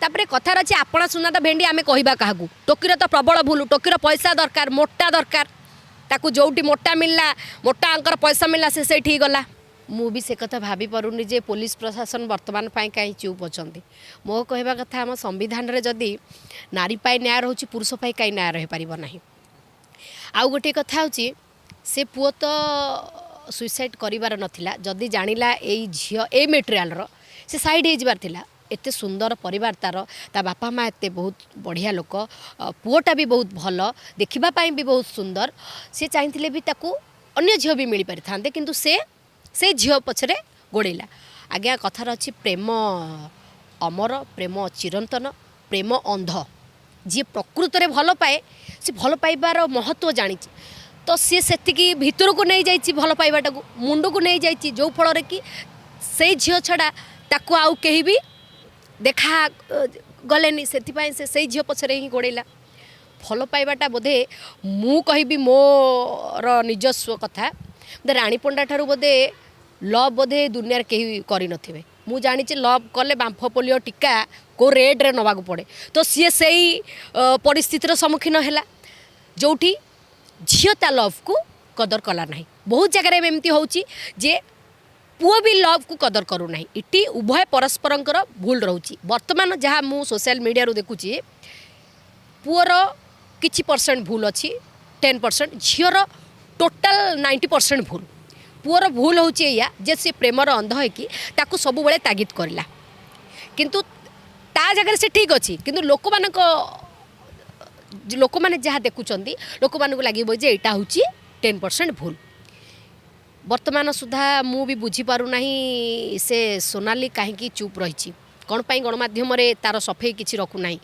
ତାପରେ କଥାରେ ଅଛି, ଆପଣା ସୁନା ତ ଭେଣ୍ଡି, ଆମେ କହିବା କାହାକୁ? ଟୋକିର ତ ପ୍ରବଳ ଭୁଲ। ଟୋକିର ପଇସା ଦରକାର, ମୋଟା ଦରକାର। ତାକୁ ଯେଉଁଠି ମୋଟା ମିଳିଲା, ମୋଟା ଅଙ୍କର ପଇସା ମିଳିଲା, ସେ ସେଇଠିକି ଗଲା। ମୁଁ ବି ସେ କଥା ଭାବିପାରୁନି ଯେ ପୋଲିସ ପ୍ରଶାସନ ବର୍ତ୍ତମାନ ପାଇଁ କାହିଁ ଚୁପ୍ ଅଛନ୍ତି। ମୋ କହିବା କଥା, ଆମ ସମ୍ବିଧାନରେ ଯଦି ନାରୀ ପାଇଁ ନ୍ୟାୟ ରହୁଛି, ପୁରୁଷ ପାଇଁ କାହିଁ ନ୍ୟାୟ ରହିପାରିବ ନାହିଁ? ଆଉ ଗୋଟିଏ କଥା ହେଉଛି, ସେ ପୁଅ ତ ସୁଇସାଇଡ଼ କରିବାର ନଥିଲା। ଯଦି ଜାଣିଲା ଏଇ ଝିଅ ଏଇ ମେଟେରିଆଲର, ସେ ସାଇଡ଼ ହେଇଯିବାର ଥିଲା। ଏତେ ସୁନ୍ଦର ପରିବାର ତାର, ତା ବାପା ମା ଏତେ ବହୁତ ବଢ଼ିଆ ଲୋକ, ପୁଅଟା ବି ବହୁତ ଭଲ, ଦେଖିବା ପାଇଁ ବି ବହୁତ ସୁନ୍ଦର। ସେ ଚାହିଁଥିଲେ ବି ତାକୁ ଅନ୍ୟ ଝିଅ ବି ମିଳିପାରିଥାନ୍ତେ, କିନ୍ତୁ ସେ ସେଇ ଝିଅ ପଛରେ ଗୋଡ଼େଇଲା। ଆଜ୍ଞା, କଥାରେ ଅଛି, ପ୍ରେମ ଅମର, ପ୍ରେମ ଚିରନ୍ତନ, ପ୍ରେମ ଅନ୍ଧ। ଯିଏ ପ୍ରକୃତରେ ଭଲ ପାଏ, ସେ ଭଲ ପାଇବାର ମହତ୍ତ୍ୱ ଜାଣିଛି। ତ ସିଏ ସେତିକି ଭିତରକୁ ନେଇଯାଇଛି, ଭଲ ପାଇବାଟାକୁ ମୁଣ୍ଡକୁ ନେଇଯାଇଛି, ଯେଉଁ ଫଳରେ କି ସେଇ ଝିଅ ଛଡ଼ା ତାକୁ ଆଉ କେହି ବି ଦେଖା ଗଲେନି। ସେଥିପାଇଁ ସେ ସେଇ ଝିଅ ପଛରେ ହିଁ ଗୋଡ଼େଇଲା। ଭଲ ପାଇବାଟା ବୋଧେ, ମୁଁ କହିବି ମୋର ନିଜସ୍ୱ କଥା, ବୋଧେ ରାଣୀ ପଣ୍ଡା ଠାରୁ ବୋଧେ ଲଭ୍ ବୋଧେ ଦୁନିଆରେ କେହି କରିନଥିବେ। ମୁଁ ଜାଣିଛି ଲଭ୍ କଲେ ବାମ୍ଫ ପୋଲିଓ ଟୀକା କେଉଁ ରେଟ୍ରେ ନେବାକୁ ପଡ଼େ। ତ ସିଏ ସେଇ ପରିସ୍ଥିତିର ସମ୍ମୁଖୀନ ହେଲା, ଯେଉଁଠି ଝିଅ ତା ଲଭ୍କୁ କଦର କଲା ନାହିଁ। ବହୁତ ଜାଗାରେ ଏବେ ଏମିତି ହେଉଛି ଯେ ପୁଅ ବି ଲଭ୍କୁ କଦର କରୁନାହିଁ। ଏଠି ଉଭୟ ପରସ୍ପରଙ୍କର ଭୁଲ ରହୁଛି। ବର୍ତ୍ତମାନ ଯାହା ମୁଁ ସୋସିଆଲ ମିଡ଼ିଆରୁ ଦେଖୁଛି, ପୁଅର କିଛି ପରସେଣ୍ଟ ଭୁଲ ଅଛି, 10%, ଝିଅର ଟୋଟାଲ 90% ଭୁଲ। ପୁଅର ଭୁଲ ହେଉଛି ଏଇଆ ଯେ ସେ ପ୍ରେମର ଅନ୍ଧ ହେଇକି ତାକୁ ସବୁବେଳେ ତାଗିଦ କରିଲା। କିନ୍ତୁ ତା ଜାଗାରେ ସେ ଠିକ୍ ଅଛି, କିନ୍ତୁ ଲୋକମାନେ ଯାହା ଦେଖୁଛନ୍ତି, ଲୋକମାନଙ୍କୁ ଲାଗିବ ଯେ ଏଇଟା ହେଉଛି 10% ଭୁଲ। ବର୍ତ୍ତମାନ ସୁଦ୍ଧା ମୁଁ ବି ବୁଝିପାରୁନାହିଁ ସେ ସୋନାଲି କାହିଁକି ଚୁପ୍ ରହିଛି, କ'ଣ ପାଇଁ ଗଣମାଧ୍ୟମରେ ତାର ସଫେଇ କିଛି ରଖୁନାହିଁ,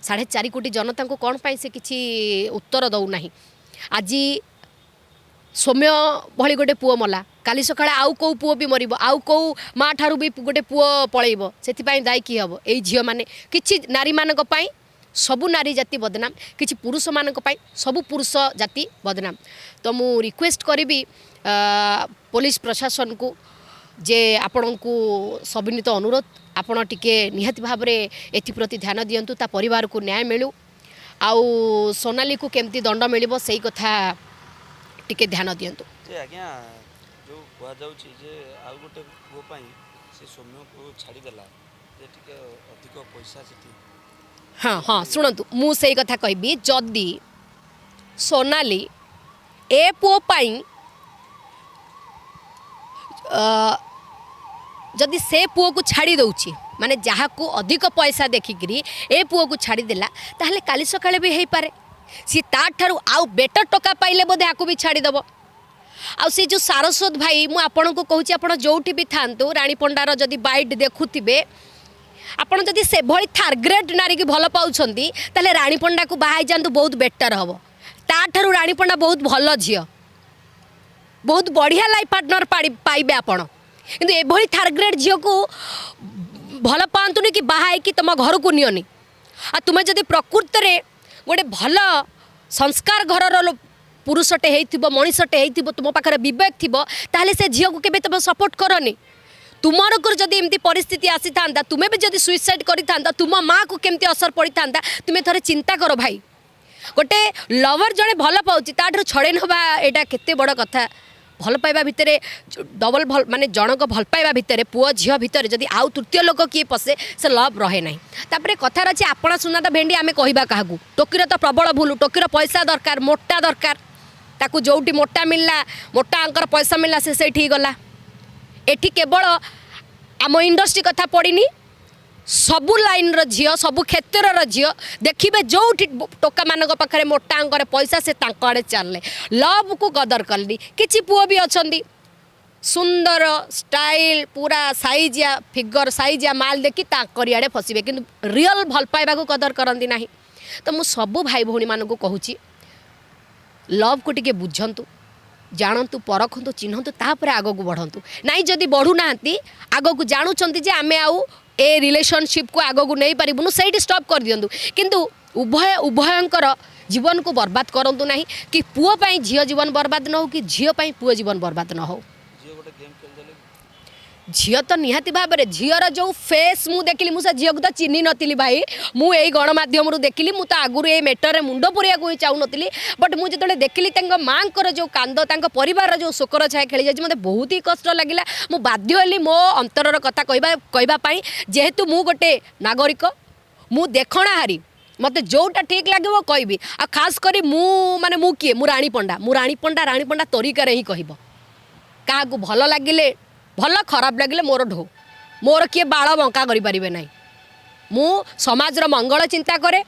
4.5 କୋଟି ଜନତାଙ୍କୁ କ'ଣ ପାଇଁ ସେ କିଛି ଉତ୍ତର ଦେଉନାହିଁ। ଆଜି ସୌମ୍ୟ ଭଳି ଗୋଟେ ପୁଅ ମଲା, କାଲି ସକାଳେ ଆଉ କେଉଁ ପୁଅ ବି ମରିବ, ଆଉ କେଉଁ ମା ଠାରୁ ବି ଗୋଟେ ପୁଅ ପଳେଇବ। ସେଥିପାଇଁ ଦାୟୀ କିଏ ହେବ? ଏଇ ଝିଅମାନେ। କିଛି ନାରୀମାନଙ୍କ ପାଇଁ ସବୁ ନାରୀ ଜାତି ବଦନାମ, କିଛି ପୁରୁଷମାନଙ୍କ ପାଇଁ ସବୁ ପୁରୁଷ ଜାତି ବଦନାମ। ତ ମୁଁ ରିକ୍ୱେଷ୍ଟ କରିବି ପୋଲିସ ପ୍ରଶାସନକୁ ଯେ ଆପଣଙ୍କୁ ସବିନୀତ ଅନୁରୋଧ, ଆପଣ ଟିକେ ନିହାତି ଭାବରେ ଏଥିପ୍ରତି ଧ୍ୟାନ ଦିଅନ୍ତୁ, ତା ପରିବାରକୁ ନ୍ୟାୟ ମିଳୁ ଆଉ ସୋନାଲିକୁ କେମିତି ଦଣ୍ଡ ମିଳିବ, ସେଇ କଥା ଟିକେ ଧ୍ୟାନ ଦିଅନ୍ତୁ। ଯେ ଆଜ୍ଞା, ଯେଉଁ କୁହାଯାଉଛି ଯେ ଆଉ ଗୋଟେ ପୁଅ ପାଇଁ ସେ ସୌମ୍ୟକୁ ଛାଡ଼ିଦେଲା, ଯେ ଟିକେ ଅଧିକ ପଇସା ସେଠି। ହଁ, ଶୁଣନ୍ତୁ, ମୁଁ ସେଇ କଥା କହିବି। ଯଦି ସୋନାଲି ଏ ପୁଅ ପାଇଁ ଯଦି ସେ ପୁଅକୁ ଛାଡ଼ି ଦେଉଛି, ମାନେ ଯାହାକୁ ଅଧିକ ପଇସା ଦେଖିକିରି ଏ ପୁଅକୁ ଛାଡ଼ିଦେଲା, ତାହେଲେ କାଲି ସକାଳେ ବି ହେଇପାରେ ସିଏ ତାଠାରୁ ଆଉ ବେଟର୍ ଟଙ୍କା ପାଇଲେ ବୋଧେ ଆକୁ ବି ଛାଡ଼ିଦେବ। ଆଉ ସେ ଯେଉଁ ସାରସ୍ୱତ ଭାଇ, ମୁଁ ଆପଣଙ୍କୁ କହୁଛି, ଆପଣ ଯେଉଁଠି ବି ଥାଆନ୍ତୁ, ରାଣୀ ପଣ୍ଡାର ଯଦି ବାଇଟ୍ ଦେଖୁଥିବେ, ଆପଣ ଯଦି ସେଭଳି ଥାର୍ଡ଼ ଗ୍ରେଡ୍ ନାରୀକି ଭଲ ପାଉଛନ୍ତି, ତାହେଲେ ରାଣୀ ପଣ୍ଡାକୁ ବାହା ହେଇଯାଆନ୍ତୁ, ବହୁତ ବେଟର୍ ହେବ। ତାଠାରୁ ରାଣୀ ପଣ୍ଡା ବହୁତ ଭଲ ଝିଅ, ବହୁତ ବଢ଼ିଆ ଲାଇଫ୍ ପାର୍ଟନର ପାଇବେ ଆପଣ। କିନ୍ତୁ ଏଭଳି ଥାର୍ଡ଼ ଗ୍ରେଡ୍ ଝିଅକୁ ଭଲ ପାଆନ୍ତୁନି କି ବାହା ହେଇକି ତୁମ ଘରକୁ ନିଅନି। ଆଉ ତୁମେ ଯଦି ପ୍ରକୃତରେ ଗୋଟେ ଭଲ ସଂସ୍କାର ଘରର ପୁରୁଷଟେ ହେଇଥିବ, ମଣିଷଟେ ହେଇଥିବ, ତୁମ ପାଖରେ ବିବେକ ଥିବ, ତାହେଲେ ସେ ଝିଅକୁ କେବେ ତୁମେ ସପୋର୍ଟ କରନି। ତୁମର ଯଦି ଏମିତି ପରିସ୍ଥିତି ଆସିଥାନ୍ତା, ତୁମେ ବି ଯଦି ସୁଇସାଇଡ଼ କରିଥାନ୍ତା, ତୁମ ମାଆକୁ କେମିତି ଅସର ପଡ଼ିଥାନ୍ତା, ତୁମେ ଥରେ ଚିନ୍ତା କର ଭାଇ। ଗୋଟେ ଲଭର ଜଣେ ଭଲ ପାଉଛି, ତାଠାରୁ ଛଡ଼େଇ ନେବା ଏଇଟା କେତେ ବଡ଼ କଥା। ଭଲ ପାଇବା ଭିତରେ ଡବଲ ଭଲ, ମାନେ ଜଣଙ୍କ ଭଲ ପାଇବା ଭିତରେ, ପୁଅ ଝିଅ ଭିତରେ ଯଦି ଆଉ ତୃତୀୟ ଲୋକ କିଏ ପଶେ, ସେ ଲଭ୍ ରହେ ନାହିଁ। ତାପରେ କଥାରେ ଅଛି, ଆପଣା ସୁନା ତ ଭେଣ୍ଡି, ଆମେ କହିବା କାହାକୁ? ଟୋକିର ତ ପ୍ରବଳ ଭୁଲ। ଟୋକିର ପଇସା ଦରକାର, ମୋଟା ଦରକାର। ତାକୁ ଯେଉଁଠି ମୋଟା ମିଳିଲା, ମୋଟା ଅଙ୍କର ପଇସା ମିଳିଲା, ସେ ସେଇଠିକି ଗଲା। ଏଠି କେବଳ ଆମ ଇଣ୍ଡଷ୍ଟ୍ରି କଥା ପଡ଼ିନି, ସବୁ ଲାଇନ୍ର ଝିଅ, ସବୁ କ୍ଷେତ୍ରର ଝିଅ ଦେଖିବେ, ଯେଉଁଠି ଟୋକାମାନଙ୍କ ପାଖରେ ମୋଟା ଅଙ୍କରେ ପଇସା, ସେ ତାଙ୍କ ଆଡ଼େ ଚାଲିଲେ, ଲଭ୍କୁ କଦର କଲେନି। କିଛି ପୁଅ ବି ଅଛନ୍ତି, ସୁନ୍ଦର ଷ୍ଟାଇଲ୍, ପୁରା ସାଇଜିଆ ଫିଗର, ସାଇଜିଆ ମାଲ ଦେଖି ତାଙ୍କରି ଆଡ଼େ ଫସିବେ, କିନ୍ତୁ ରିଅଲ୍ ଭଲ ପାଇବାକୁ କଦର କରନ୍ତି ନାହିଁ। ତ ମୁଁ ସବୁ ଭାଇ ଭଉଣୀମାନଙ୍କୁ କହୁଛି, ଲଭ୍କୁ ଟିକେ ବୁଝନ୍ତୁ, ଜାଣନ୍ତୁ, ପରଖନ୍ତୁ, ଚିହ୍ନନ୍ତୁ, ତାପରେ ଆଗକୁ ବଢ଼ନ୍ତୁ। ନାଇଁ, ଯଦି ବଢ଼ୁନାହାନ୍ତି ଆଗକୁ, ଜାଣୁଛନ୍ତି ଯେ ଆମେ ଆଉ ଏ ରିଲେସନସିପ୍କୁ ଆଗକୁ ନେଇପାରିବୁନୁ, ସେଇଠି ଷ୍ଟପ୍ କରିଦିଅନ୍ତୁ। କିନ୍ତୁ ଉଭୟ ଉଭୟଙ୍କର ଜୀବନକୁ ବର୍ବାଦ କରନ୍ତୁ ନାହିଁ, କି ପୁଅ ପାଇଁ ଝିଅ ଜୀବନ ବର୍ବାଦ ନ ହେଉ କି ଝିଅ ପାଇଁ ପୁଅ ଜୀବନ ବର୍ବାଦ ନ ହେଉ। ଝିଅ ଗୋଟେ ଗେମ୍ ଖେଳିଦେଲେ। ଝିଅ ତ ନିହାତି ଭାବରେ, ଝିଅର ଯେଉଁ ଫେସ୍ ମୁଁ ଦେଖିଲି, ମୁଁ ସେ ଝିଅକୁ ତ ଚିହ୍ନି ନଥିଲି ଭାଇ। ମୁଁ ଏଇ ଗଣମାଧ୍ୟମରୁ ଦେଖିଲି। ମୁଁ ତ ଆଗରୁ ଏଇ ମେଟରରେ ମୁଣ୍ଡ ପୁରେଇବାକୁ ହିଁ ଚାହୁଁନଥିଲି, ବଟ୍ ମୁଁ ଯେତେବେଳେ ଦେଖିଲି ତାଙ୍କ ମାଆଙ୍କର ଯେଉଁ କାନ୍ଦ, ତାଙ୍କ ପରିବାରର ଯେଉଁ ଶୋକର ଛାୟା ଖେଳି ଯାଇଛି, ମୋତେ ବହୁତ ହି କଷ୍ଟ ଲାଗିଲା। ମୁଁ ବାଧ୍ୟ ହେଲି ମୋ ଅନ୍ତରର କଥା କହିବା ପାଇଁ। ଯେହେତୁ ମୁଁ ଗୋଟେ ନାଗରିକ, ମୁଁ ଦେଖଣାହାରୀ, ମୋତେ ଯେଉଁଟା ଠିକ୍ ଲାଗିବ କହିବି। ଆଉ ଖାସ କରି ମୁଁ ମାନେ ମୁଁ କିଏ? ମୁଁ ରାଣୀ ପଣ୍ଡା। ମୁଁ ରାଣୀ ପଣ୍ଡା, ରାଣୀ ପଣ୍ଡା ତରିକାରେ ହିଁ କହିବ। କାହାକୁ ଭଲ ଲାଗିଲେ ଭଲ, ଖରାପ ଲାଗିଲେ ମୋର ଢୋ। ମୋର କିଏ ବାଳ ବଙ୍କା କରିପାରିବେ ନାହିଁ। ମୁଁ ସମାଜର ମଙ୍ଗଳ ଚିନ୍ତା କରେ,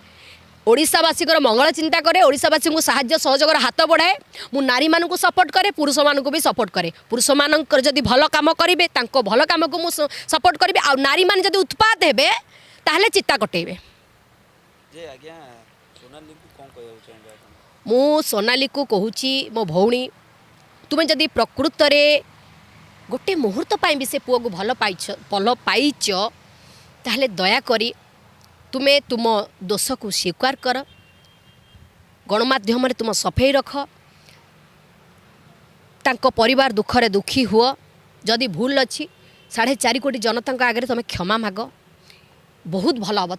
ଓଡ଼ିଶାବାସୀଙ୍କର ମଙ୍ଗଳ ଚିନ୍ତା କରେ, ଓଡ଼ିଶାବାସୀଙ୍କୁ ସାହାଯ୍ୟ ସହଯୋଗର ହାତ ବଢ଼ାଏ। ମୁଁ ନାରୀମାନଙ୍କୁ ସପୋର୍ଟ କରେ, ପୁରୁଷମାନଙ୍କୁ ବି ସପୋର୍ଟ କରେ। ପୁରୁଷମାନଙ୍କର ଯଦି ଭଲ କାମ କରିବେ, ତାଙ୍କ ଭଲ କାମକୁ ମୁଁ ସପୋର୍ଟ କରିବି। ଆଉ ନାରୀମାନେ ଯଦି ଉତ୍ପାତ ହେବେ, ତାହେଲେ ଚିତା କଟେଇବେ। ଯେ ଆଜ୍ଞା, ସୋନାଲିଙ୍କୁ କ'ଣ କହିବାକୁ ଚାହିଁବେ ଆପଣ? ମୁଁ ସୋନାଲିକୁ କହୁଛି, ମୋ ଭଉଣୀ, ତୁମେ ଯଦି ପ୍ରକୃତରେ ଗୋଟେ ମୁହୂର୍ତ୍ତ ପାଇଁ ବି ସେ ପୁଅକୁ ଭଲ ପାଇଛ, ତାହେଲେ ଦୟାକରି ତୁମେ ତୁମ ଦୋଷକୁ ସ୍ୱୀକାର କର, ଗଣମାଧ୍ୟମରେ ତୁମ ସଫେଇ ରଖ, ତାଙ୍କ ପରିବାର ଦୁଃଖରେ ଦୁଃଖୀ ହୁଅ। ଯଦି ଭୁଲ ଅଛି, 4.5 କୋଟି ଜନତାଙ୍କ ଆଗରେ ତୁମେ କ୍ଷମା ମାଗ, ବହୁତ ଭଲ ହେବ।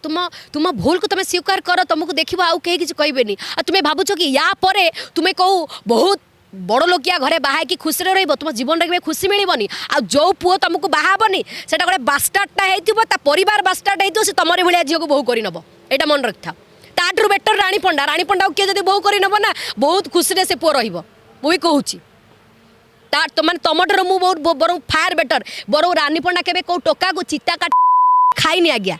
ତୁମ ଭୁଲକୁ ତୁମେ ସ୍ୱୀକାର କର, ତୁମକୁ ଦେଖିବ ଆଉ କେହି କିଛି କହିବେନି। ଆଉ ତୁମେ ଭାବୁଛ କି ୟା ପରେ ତୁମେ କେଉଁ ବହୁତ ବଡ଼ ଲୋକିଆ ଘରେ ବାହା ହେଇକି ଖୁସିରେ ରହିବ? ତୁମ ଜୀବନରେ କେବେ ଖୁସି ମିଳିବନି। ଆଉ ଯେଉଁ ପୁଅ ତୁମକୁ ବାହା ହେବନି, ସେଟା ଗୋଟେ ବାଷ୍ଟାର୍ଡଟା ହେଇଥିବ, ତା ପରିବାର ବାଷ୍ଟାର୍ଡ ହେଇଥିବ, ସେ ତମରି ଭଳିଆ ଝିଅକୁ ବୋହୁ କରିନେବ। ଏଇଟା ମନେ ରଖିଥାଅ। ତାଠାରୁ ବେଟର ରାଣୀ ପଣ୍ଡା। ରାଣୀ ପଣ୍ଡାକୁ କିଏ ଯଦି ବୋହୁ କରିନେବ ନା, ବହୁତ ଖୁସିରେ ସେ ପୁଅ ରହିବ। ମୁଁ ବି କହୁଛି ତା ମାନେ ତମଠାରୁ ମୁଁ ବହୁତ ବରଂ ଫାର ବେଟର। ବରଂ ରାନୀ ପଣ୍ଡା କେବେ କେଉଁ ଟୋକାକୁ ଚିତା କାଟ ଖାଇନି ଆଜ୍ଞା,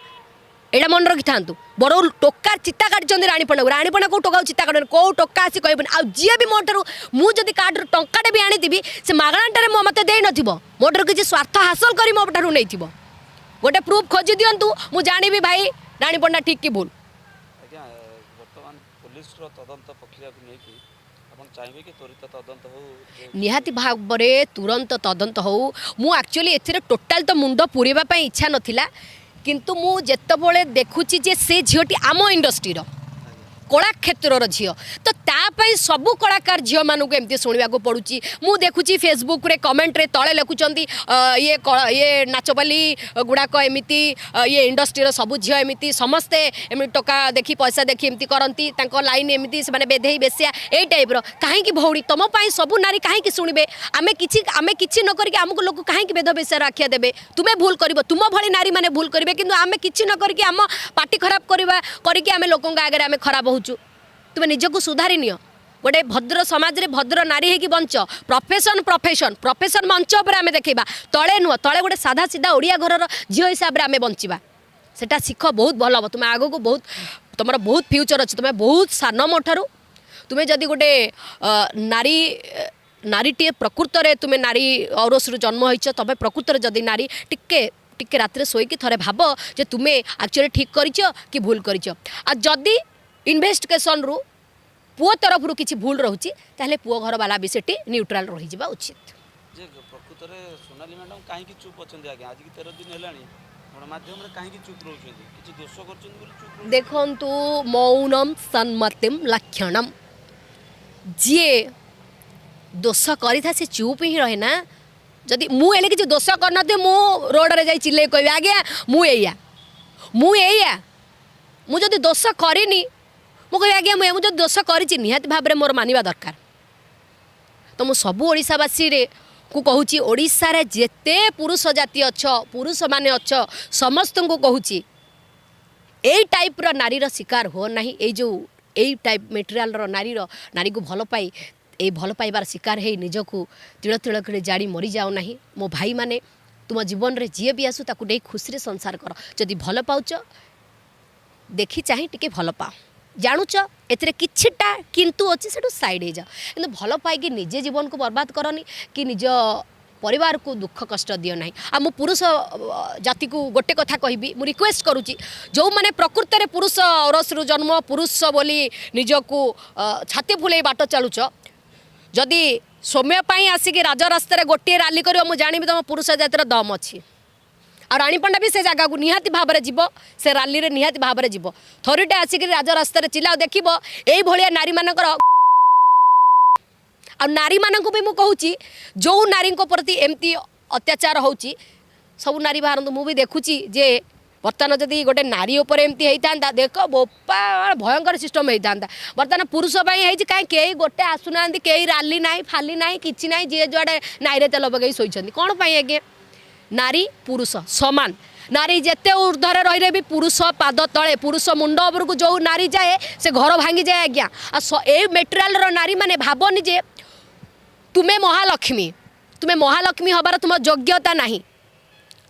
ଏଇଟା ମନେ ରଖିଥାନ୍ତୁ। ବରଂ ଟୋକା ଚିତା କାଟିଛନ୍ତି ରାଣୀ ପଣ୍ଡାକୁ, ରାଣୀ ପଣ୍ଡା କେଉଁ ଟୋକାକୁ ଚିତା କାଟୁନି। କେଉଁ ଟୋକା ଆସି କହିବନି। ଆଉ ଯିଏ ବି ମୋ ଠାରୁ, ମୁଁ ଯଦି କାହାଠାରୁ ଟଙ୍କାଟେ ବି ଆଣିଥିବି, ସେ ମାଗଣାଟାରେ ମୋ ମୋତେ ଦେଇନଥିବ, ମୋ ଠାରୁ କିଛି ସ୍ୱାର୍ଥ ହାସଲ କରି ମୋ ଠାରୁ ନେଇଥିବ। ଗୋଟେ ପ୍ରୁଫ୍ ଖୋଜି ଦିଅନ୍ତୁ, ମୁଁ ଜାଣିବି ଭାଇ ରାଣୀ ପଣ୍ଡା ଠିକ୍ କି ଭୁଲ। ଆଜ୍ଞା, ବର୍ତ୍ତମାନ ପୋଲିସର ତଦନ୍ତ ପ୍ରକ୍ରିୟାକୁ ନେଇକି ଆପଣ ଚାହିଁବେ କି ତ୍ୱରିତ ତଦନ୍ତ ହଉ ଯେ ନିହାତି ଭାବରେ ତୁରନ୍ତ ତଦନ୍ତ ହଉ। ମୁଁ ଆକ୍ଚୁଆଲି ଏଥିରେ ଟୋଟାଲ୍ ତ ମୁଣ୍ଡ ପୁରେଇବା ପାଇଁ ଇଚ୍ଛା ନଥିଲା, କିନ୍ତୁ ମୁଁ ଯେତେବେଳେ ଦେଖୁଛି ଯେ ସେ ଝିଅଟି ଆମ ଇଣ୍ଡଷ୍ଟ୍ରିର କଳା କ୍ଷେତ୍ରର ଝିଅ, ତ ତା ପାଇଁ ସବୁ କଳାକାର ଝିଅମାନଙ୍କୁ ଏମିତି ଶୁଣିବାକୁ ପଡ଼ୁଛି। ମୁଁ ଦେଖୁଛି ଫେସବୁକ୍ରେ କମେଣ୍ଟରେ ତଳେ ଲେଖୁଛନ୍ତି, ଇଏ ଇଏ ନାଚବାଲି ଗୁଡ଼ାକ ଏମିତି, ଇଏ ଇଣ୍ଡଷ୍ଟ୍ରିର ସବୁ ଝିଅ ଏମିତି, ସମସ୍ତେ ଏମିତି ଟଙ୍କା ଦେଖି, ପଇସା ଦେଖି ଏମିତି କରନ୍ତି, ତାଙ୍କ ଲାଇନ୍ ଏମିତି, ସେମାନେ ବେଧେଇ ବେଶିଆ, ଏଇ ଟାଇପ୍ର। କାହିଁକି ଭଉଣୀ, ତମ ପାଇଁ ସବୁ ନାରୀ କାହିଁକି ଶୁଣିବେ? ଆମେ କିଛି ନ କରିକି ଆମକୁ ଲୋକ କାହିଁକି ବେଧ ବେଶ୍ୟାର ଆଖ୍ୟା ଦେବେ? ତୁମେ ଭୁଲ କରିବ, ତୁମ ଭଳି ନାରୀମାନେ ଭୁଲ କରିବେ, କିନ୍ତୁ ଆମେ କିଛି ନ କରିକି ଆମ ପାଟି ଖରାପ କରିବା କରିକି ଆମେ ଲୋକଙ୍କ ଆଗରେ ଆମେ ଖରାପ ହେଉଛୁ। ତୁମେ ନିଜକୁ ସୁଧାରି ନିଅ। ଗୋଟେ ଭଦ୍ର ସମାଜରେ ଭଦ୍ର ନାରୀ ହେଇକି ବଞ୍ଚ। ପ୍ରଫେସନ୍ ପ୍ରଫେସନ୍ ପ୍ରଫେସନ୍ ମଞ୍ଚ ଉପରେ ଆମେ ଦେଖେଇବା, ତଳେ ନୁହଁ। ତଳେ ଗୋଟେ ସାଧା ସିଧା ଓଡ଼ିଆ ଘରର ଝିଅ ହିସାବରେ ଆମେ ବଞ୍ଚିବା, ସେଟା ଶିଖ, ବହୁତ ଭଲ ହେବ। ତୁମେ ଆଗକୁ ବହୁତ, ତୁମର ବହୁତ ଫ୍ୟୁଚର୍ ଅଛି। ତୁମେ ବହୁତ ସାନ ମୋ ଠାରୁ। ତୁମେ ଯଦି ଗୋଟେ ନାରୀ, ନାରୀଟିଏ, ପ୍ରକୃତରେ ତୁମେ ନାରୀ ଔରସରୁ ଜନ୍ମ ହେଇଛ, ତମେ ପ୍ରକୃତରେ ଯଦି ନାରୀ, ଟିକେ ଟିକେ ରାତିରେ ଶୋଇକି ଥରେ ଭାବ ଯେ ତୁମେ ଆକ୍ଚୁଆଲି ଠିକ୍ କରିଛ କି ଭୁଲ କରିଛ। ଆଉ ଯଦି ଇନଭେଷ୍ଟିଗେସନରୁ ପୁଅ ତରଫରୁ କିଛି ଭୁଲ ରହୁଛି, ତାହେଲେ ପୁଅ ଘରବାଲା ବି ସେଠି ନ୍ୟୁଟ୍ରାଲ ରହିଯିବା ଉଚିତ। ଯେ ପ୍ରକୃତରେ ସୋନାଲି ମ୍ୟାଡ଼ାମ୍ କାହିଁକି ଚୁପ୍ ଅଛନ୍ତି ଆଜ୍ଞା? ଆଜିକି 13 ଦିନ ହେଲାଣି, ଗଣମାଧ୍ୟମରେ କାହିଁକି ଚୁପ୍ ରହୁଛନ୍ତି? କିଛି ଦୋଷ କରୁଛନ୍ତି ବୋଲି ଚୁପ୍ ରହୁଛନ୍ତି? ଦେଖନ୍ତୁ, ମୌନମ ସମ୍ମତିମ୍ ଲକ୍ଷଣମ୍। ଯିଏ ଦୋଷ କରିଥାଏ, ସେ ଚୁପ୍ ହିଁ ରହେ ନା। ଯଦି ମୁଁ ହେଲେ କିଛି ଦୋଷ କରିନଥିବି, ମୁଁ ରୋଡ଼ରେ ଯାଇ ଚିଲେଇ କହିବି, ଆଜ୍ଞା ମୁଁ ଏଇଆ, ମୁଁ ଏଇଆ। ମୁଁ ଯଦି ଦୋଷ କରିନି, ମୁଁ କହିବି ଆଜ୍ଞା ମୁଁ ଏଇଆ। ମୁଁ ଯଦି ଦୋଷ କରିଛି, ନିହାତି ଭାବରେ ମୋର ମାନିବା ଦରକାର। ତ ମୁଁ ସବୁ ଓଡ଼ିଶାବାସୀରେ କୁ କହୁଛି, ଓଡ଼ିଶାରେ ଯେତେ ପୁରୁଷ ଜାତି ଅଛ, ପୁରୁଷମାନେ ଅଛ, ସମସ୍ତଙ୍କୁ କହୁଛି, ଏଇ ଟାଇପ୍ର ନାରୀର ଶିକାର ହୁଅ ନାହିଁ। ଏଇ ଯେଉଁ ଏଇ ଟାଇପ୍ ମେଟେରିଆଲର ନାରୀକୁ ଭଲ ପାଇ, ଏଇ ଭଲ ପାଇବାର ଶିକାର ହେଇ ନିଜକୁ ତିଳ ତିଳ କରି ଜାଳି ମରିଯାଅ ନାହିଁ। ମୋ ଭାଇମାନେ, ତୁମ ଜୀବନରେ ଯିଏ ବି ଆସୁ, ତାକୁ ନେଇ ଖୁସିରେ ସଂସାର କର। ଯଦି ଭଲ ପାଉଛ, ଦେଖି ଚାହିଁ ଟିକେ ଭଲ ପାଅ। ଜାଣୁଛ ଏଥିରେ କିଛିଟା କିନ୍ତୁ ଅଛି, ସେଠୁ ସାଇଡ଼୍ ହେଇଯାଅ। କିନ୍ତୁ ଭଲ ପାଇକି ନିଜେ ଜୀବନକୁ ବର୍ବାଦ କରନି କି ନିଜ ପରିବାରକୁ ଦୁଃଖ କଷ୍ଟ ଦିଅ ନାହିଁ। ଆଉ ମୁଁ ପୁରୁଷ ଜାତିକୁ ଗୋଟେ କଥା କହିବି, ମୁଁ ରିକ୍ୱେଷ୍ଟ କରୁଛି, ଯେଉଁମାନେ ପ୍ରକୃତରେ ପୁରୁଷ ଔରସରୁ ଜନ୍ମ, ପୁରୁଷ ବୋଲି ନିଜକୁ ଛାତି ଫୁଲେଇ ବାଟ ଚାଲୁଛ, ଯଦି ସୌମ୍ୟ ପାଇଁ ଆସିକି ରାଜରାସ୍ତାରେ ଗୋଟିଏ ରାଲି କରିବ, ମୁଁ ଜାଣିବି ତୁମ ପୁରୁଷ ଜାତିର ଦମ୍ ଅଛି। ଆଉ ରାଣୀ ପଣ୍ଡା ବି ସେ ଜାଗାକୁ ନିହାତି ଭାବରେ ଯିବ, ସେ ରାଲିରେ ନିହାତି ଭାବରେ ଯିବ। ଥରୁଟେ ଆସିକିରି ରାଜରାସ୍ତାରେ ଚିଲାଅ, ଦେଖିବ ଏଇଭଳିଆ ନାରୀମାନଙ୍କର। ଆଉ ନାରୀମାନଙ୍କୁ ବି ମୁଁ କହୁଛି, ଯେଉଁ ନାରୀଙ୍କ ପ୍ରତି ଏମିତି ଅତ୍ୟାଚାର ହେଉଛି, ସବୁ ନାରୀ ବାହାରନ୍ତୁ। ମୁଁ ବି ଦେଖୁଛି ଯେ ବର୍ତ୍ତମାନ ଯଦି ଗୋଟେ ନାରୀ ଉପରେ ଏମିତି ହେଇଥାନ୍ତା, ଦେଖ ବୋପା, ଭୟଙ୍କର ସିଷ୍ଟମ୍ ହେଇଥାନ୍ତା। ବର୍ତ୍ତମାନ ପୁରୁଷ ପାଇଁ ହେଇଛି, କାହିଁ କେହି ଗୋଟେ ଆସୁନାହାନ୍ତି? କେହି ରାଲି ନାହିଁ, ଫାଲି ନାହିଁ, କିଛି ନାହିଁ। ଯିଏ ଯୁଆଡ଼େ ନାଇରେ ତେଲ ପକେଇ ଶୋଇଛନ୍ତି। କ'ଣ ପାଇଁ ଆଜ୍ଞା? ନାରୀ ପୁରୁଷ ସମାନ। ନାରୀ ଯେତେ ଉର୍ଦ୍ଧ୍ୱରେ ରହିଲେ ବି ପୁରୁଷ ପାଦ ତଳେ। ପୁରୁଷ ମୁଣ୍ଡ ଉପରକୁ ଯେଉଁ ନାରୀ ଯାଏ, ସେ ଘର ଭାଙ୍ଗିଯାଏ ଆଜ୍ଞା। ଆଉ ଏଇ ମେଟେରିଆଲର ନାରୀମାନେ, ଭାବନି ଯେ ତୁମେ ମହାଲକ୍ଷ୍ମୀ। ତୁମେ ମହାଲକ୍ଷ୍ମୀ ହେବାର ତୁମ ଯୋଗ୍ୟତା ନାହିଁ।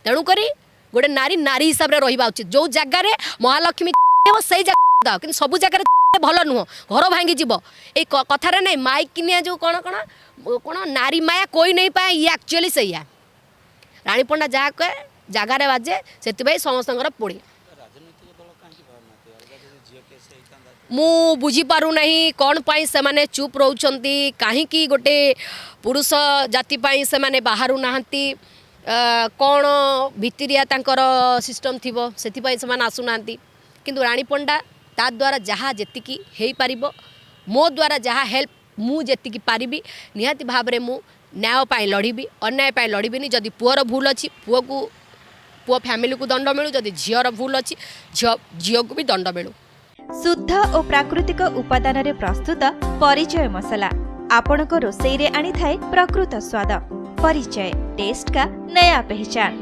ତେଣୁକରି ଗୋଟେ ନାରୀ ନାରୀ ହିସାବରେ ରହିବା ଉଚିତ। ଯେଉଁ ଜାଗାରେ ମହାଲକ୍ଷ୍ମୀ ହେବ, ସେଇ ଜାଗା, କିନ୍ତୁ ସବୁ ଜାଗାରେ ଭଲ ନୁହଁ, ଘର ଭାଙ୍ଗିଯିବ। ଏଇ କଥାରେ ନାଇଁ, ମାଇକ୍ ନିଆ ଯେଉଁ କ'ଣ କ'ଣ କ'ଣ, ନାରୀ ମାୟା कोई नहीं पाए, ଇଏ ଆକ୍ଚୁଆଲି ସେଇଆ। ରାଣୀ ପଣ୍ଡା ଯାହା କହେ ଜାଗାରେ ବାଜେ, ସେଥିପାଇଁ ସମସ୍ତଙ୍କର ପୋଡ଼ି। ରାଜନୈତିକ ଦଳ କାହିଁକି ବାହାରୁନାହାନ୍ତି? ଅଲଗା ଯଦି ଝିଅ କେସ୍ ହେଇଥାନ୍ତା? ମୁଁ ବୁଝିପାରୁନାହିଁ କ'ଣ ପାଇଁ ସେମାନେ ଚୁପ୍ ରହୁଛନ୍ତି। କାହିଁକି ଗୋଟେ ପୁରୁଷ ଜାତି ପାଇଁ ସେମାନେ ବାହାରୁ ନାହାନ୍ତି? କ'ଣ ଭିତିରିଆ ତାଙ୍କର ସିଷ୍ଟମ୍ ଥିବ, ସେଥିପାଇଁ ସେମାନେ ଆସୁନାହାନ୍ତି। କିନ୍ତୁ ରାଣୀ ପଣ୍ଡା ତା ଦ୍ୱାରା ଯାହା ଯେତିକି ହେଇପାରିବ, ମୋ ଦ୍ୱାରା ଯାହା ହେଲ୍ପ ମୁଁ ଯେତିକି ପାରିବି, ନିହାତି ଭାବରେ ମୁଁ ନ୍ୟାୟ ପାଇଁ ଲଢ଼ିବି, ଅନ୍ୟାୟ ପାଇଁ ଲଢ଼ିବିନି। ଯଦି ପୁଅର ଭୁଲ ଅଛି, ପୁଅକୁ, ପୁଅ ଫ୍ୟାମିଲିକୁ ଦଣ୍ଡ ମିଳୁ। ଯଦି ଝିଅର ଭୁଲ ଅଛି, ଝିଅକୁ ବି ଦଣ୍ଡ ମିଳୁ। ଶୁଦ୍ଧ ଓ ପ୍ରାକୃତିକ ଉପାଦାନରେ ପ୍ରସ୍ତୁତ ପରିଚୟ ମସଲା ଆପଣଙ୍କ ରୋଷେଇରେ ଆଣିଥାଏ ପ୍ରକୃତ ସ୍ୱାଦ। ପରିଚୟ, ଟେଷ୍ଟ का नया पहचान।